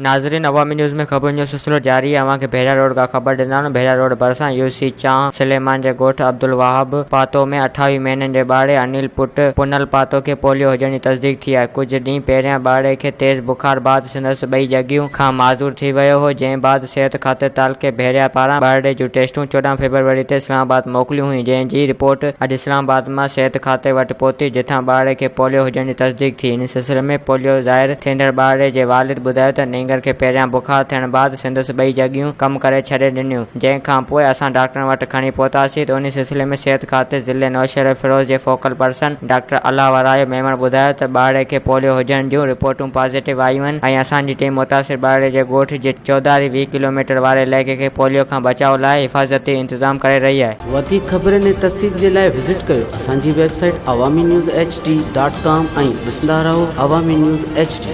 ناظرين عوامي نيوز ۾ خبرن جو سلسلو جاري آهي اوهان کي ڀيرا روڊ کان خبر ڏيندا آهيون ڀيرا روڊ ڀرسان يو سي چانهه سليمان جي ڳوٺ عبدالوهاب پاتو ۾ 28 مهينن جي ٻارڙي انيل پٽ پنهل پاتو کي پوليو هجڻ جي تصديق ٿي آهي ڪجهه ڏينهن پهريان ٻارڙي کي تيز بخار بعد سندس ٻئي ڄڳيون کان معذور ٿي ويو هو جنهن بعد صحت کاتي تعلقي ڀيريا پاران ٻارڙي جون ٽيسٽون 14 فيبروري تي اسلام آباد موڪليون هيون جنهن جي رپورٽ اڄ اسلام آباد مان صحت کاتي وٽ پهتي جتان ٻارڙي کي پوليو هجڻ جي تصديق ٿي ان سلسلي ۾ پوليو ظاهر ٿيندڙ ٻارڙي جي والد ٻڌايو ته نينگر کي پهريان بخار ٿيڻ بعد سندس ٻئي جڳهيون ڪم ڪري ڇڏي ڏنيون، جنهن کان پوء اسان ڊاڪٽرن وٽ کڻي پهتاسين ته انهي سلسلي ۾ صحت کاتي ضلعي نوشهروفيروز جي focal person doctor Allah Warayo Memon ٻڌايو ته ٻارڙي کي پوليو هجڻ جون رپورٽون پازيٽو آيون آهن ۽ اسان جي ٽيم متاثر ٻارڙي جي ڳوٺ جي چوڌاري 20 ڪلوميٽر واري علائقي کي پوليو کان بچاء لاء حفاظتي انتظام ڪري رهي آهي. وڌيڪ خبرن ۽ تفصيل جي لاء وزٽ ڪيو اسان جي website Awami news H D dot com ۽ ڏسندا رهو عوامي نيوز ايڇ ڊي.